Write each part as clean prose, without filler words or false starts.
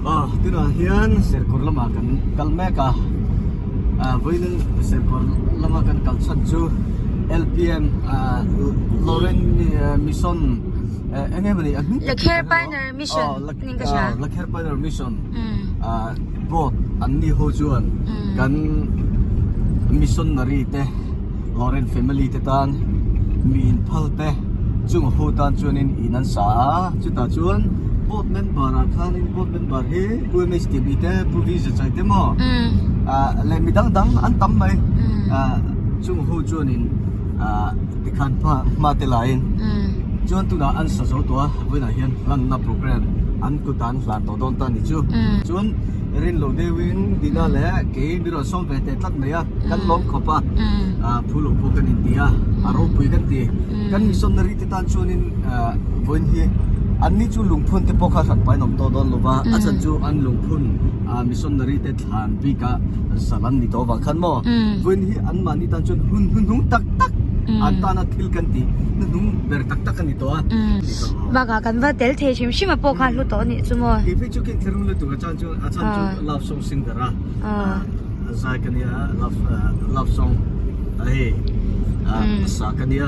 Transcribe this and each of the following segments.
Aw tunah hian Serkawr lamah kan kal mek a, ah vawiin Serkawr lama kan kal chhan chu LPM ah Lauren Mission eng nge mawni a hming tak Lakher Pioneer Mission ning ka hria. Lakher Pioneer Mission ah board an ni ho chuan kan missionary te Lauren family te tan mi inphal te chung ho tan chuanin in an sa a chutah chuan board member ah khanin board member hi Pu MHTB te Pu V Zachai te maw ah leh mi dang dang an tam mai ah chung ho chuanin ah tikhan hma hma te laiin chuan tunah an sa zo tawh a vawiinah hian hlanna program an kut ah an hlan tawh dawn ta a ni chu chuan rin lo deuhin Dina leh kei mi rawn sawm ve teh tlat mai a. Kan lawm khawp a, phu lo pawh kan inti a, a ropui kan ti. Kan missionary te tan chuanin vawiin hi anni chu lungphun te pawh kha hran pahin awm tawh dawn lo va, a chhan chu an lungphun missionary te thlan bika zal an ni tawh avang khan maw. Vawiin hi anmahni tan chuan hun hnuhnung tak tak an tana thil kan tih hnuhnung ber tak tak a ni tawh a. Bakah kan va tel thei hrim hrim a pawh khan hlu tawh a nih chu maw. Kei phei chu keng thlerung lutuk a chan chu a chhan chu love song singer a. Zai ka nia love love song a hei sa ka nia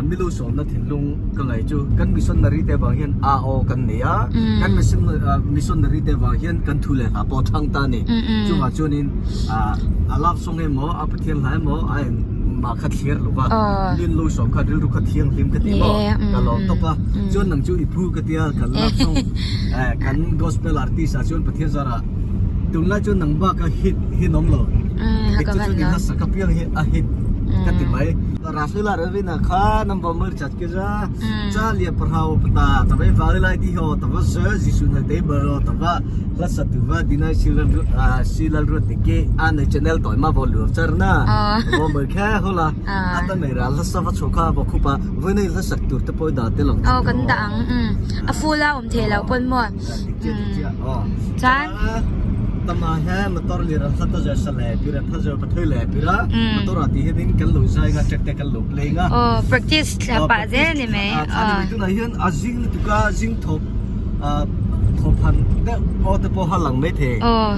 milo sawmna thinlung ka ngaih chu kan missionary te vang hian a aw kan nei a kan missionary te vang hian kan thu leh hla pawh thang ta a ni chuvang chuanin a love song emaw a pathian hla emaw a engmah kha thlir lo va min lo sawm kha rilru kha thianghlim ka ti maw ka lawm tawp a chuan nang chu i phu ka tia kan love song kan gospel artist ah chuan pathian zarah Tunlai chuan nang bak a hit hi an awm lo. Dik chu chuan in hla sak apiang hi a hit ka ti mai. Rafela Ravina kha number mer chat ke za cha lia parhau pata ta vai vali lai di ho ta va ze jisu na te baro ta va hla sa tu va dinai silal silal ru te ke a nei channel toy ma vo lu char na vo mer kha hola ata nei ra hla sa va chhoka va khupa voi nei hla sak tur te poi da te long. Oh kan da ang a full a awm thei lo pawn maw. Chuan Tama he motor lir an hlat a zir sa le pir an hlat zir pathoi le pir a motor ah ti hian in kan lo zai nga track te kan lo play nga aw practice thla pah zel ni mai aw ni mai tunah hian a zing lutuk a zing thawp thawp han deuh aw te pawh a lang mai thei aw.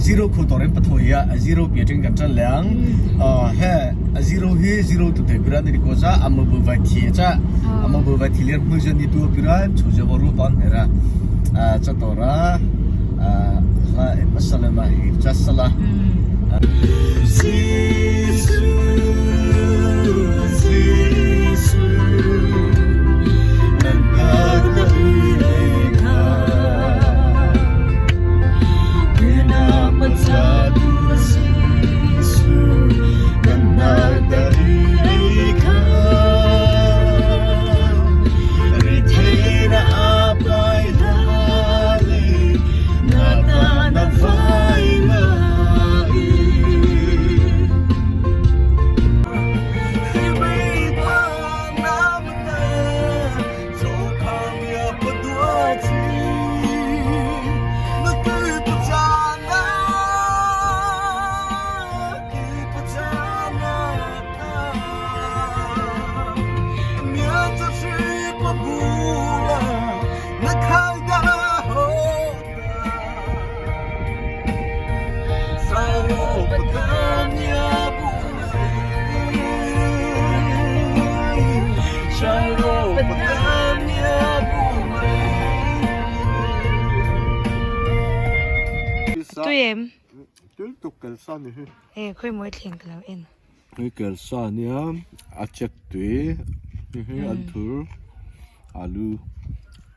Zero khu tawh reng pathawi a zero piah atangin kan tan leh ang he zero hi zero tu thei pira ni ko cha a mabu vai thi cha a mabu vai thi ler hmu jan ni tu pira chu je ru pan hera cha tora la masalama hi cha sala tui em? Tui tuk kelsa ni hi. E khawi mawi thleng ka lo en. Hei kelsa ania a chek tui hei hi an thur alu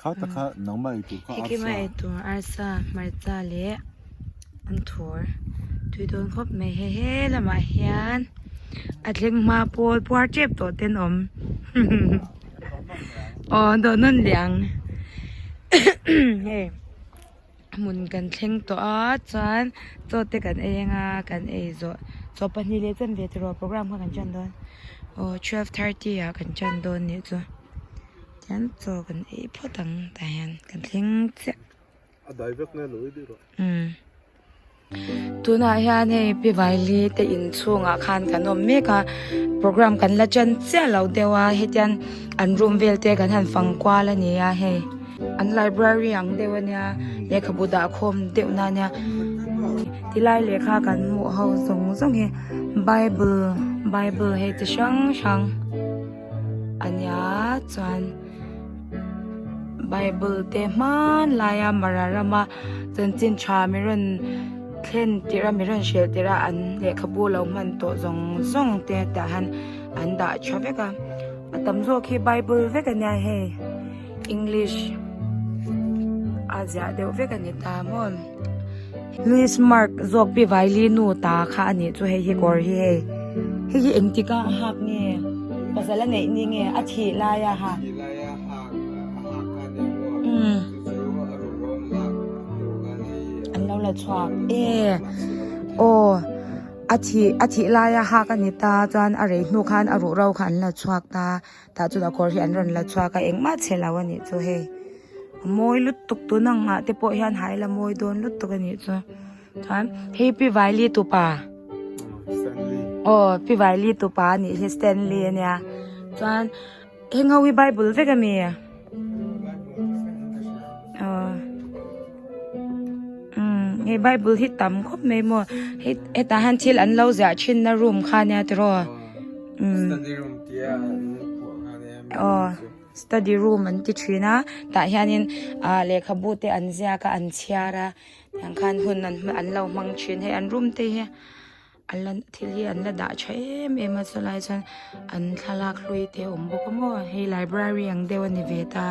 kha tak kha nangmah ei tur kha arsa. Hei keimah ei tur arsa hmarcha leh an thur tui dawn khawp mai hei he lamah hian a thleng hma pawl puar tep tawh ten awm aw dawh nawn leh ang hei. Hmun kan thleng tawh a chuan chaw te kan ei ang a kan ei zawh chaw pahnih leh chen ve tiraw program kha kan tan dawn aw 12:30 ah kan tan dawn nih chu tihian chaw kan ei phawt ang tah hian kan thleng chiah. A dai vek nge lo i dih rawh. Umm tunah hian hei Pi Vaili te inchhungah khan kan awm mek a program kan la tan chiah lo deuh a hetiang an room vel te kan han fang kual a ni a hei. An library ang deuh a nia lehkhabu dah khawm deuh na ania tilai lehkha kan hmuh ho zawng zawng hi bible bible hei chi hrang hrang a nia chuan bible te hmanlai a mara rama chanchin tha mi rawn thlen tirh a mi rawn hrilh tirh a an lehkhabu lo hman tawh zawng zawng te tah hian an dah tha vek a a tam zawk hi bible vek a nia hei. English a ziah deuh vek a ni ta maw Louis Mark zawk pi Vaili nu ta kha a nih chu hei hi kawr hi hei hei hi engtik a hak nge pasal a neih ni nge a thih lai a ha an lo la chhuak e aw. A thih a thih laia hak a ni ta chuan a rei hnu khan a ruhro kha an la chhuak ta tah chuan a kawr hi an rawn la chhuak a engmah chhe lo a nih chu hei a mawi lutuk tun ang ah te pawh hian hai la mawi dawn lutuk a nih chu chuan hei pi Vaili tupa aw pi Vaili tupa a nih hi Stanley a nia chuan heng ho hi bible vek a mi aw. Umm hei bible hi tam khawp mai maw hei hetah hian thil an lo ziah thin na room kha ania tiraw umm aw study room an ti thin a tah hianin ah lehkhabu te an ziak a an chhiar a tiang khan hun an lo hmang thin hei an room te hi an la thil hi an la dah tha em em a chulai chuan an thlalak hlui te a awm bawk a maw hei library ang deuh a ni ve ta.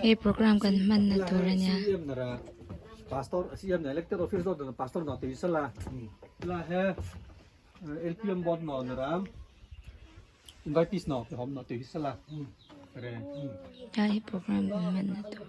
Hei program kan hmanna tur a nia. Pastor CM na elected officer do pastor na ti sala la he LPM board no na ram invitees no te hom no ti sala re Hei program kan hmanna tur.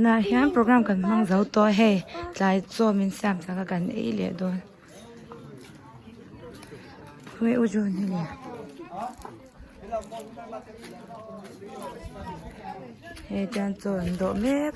Tunah hian program kan hmang zo tawh a hei tlai chaw min siam chak a kan ei leh dawn. Khawnge u John hi le? Hei tian chaw an dawh mek.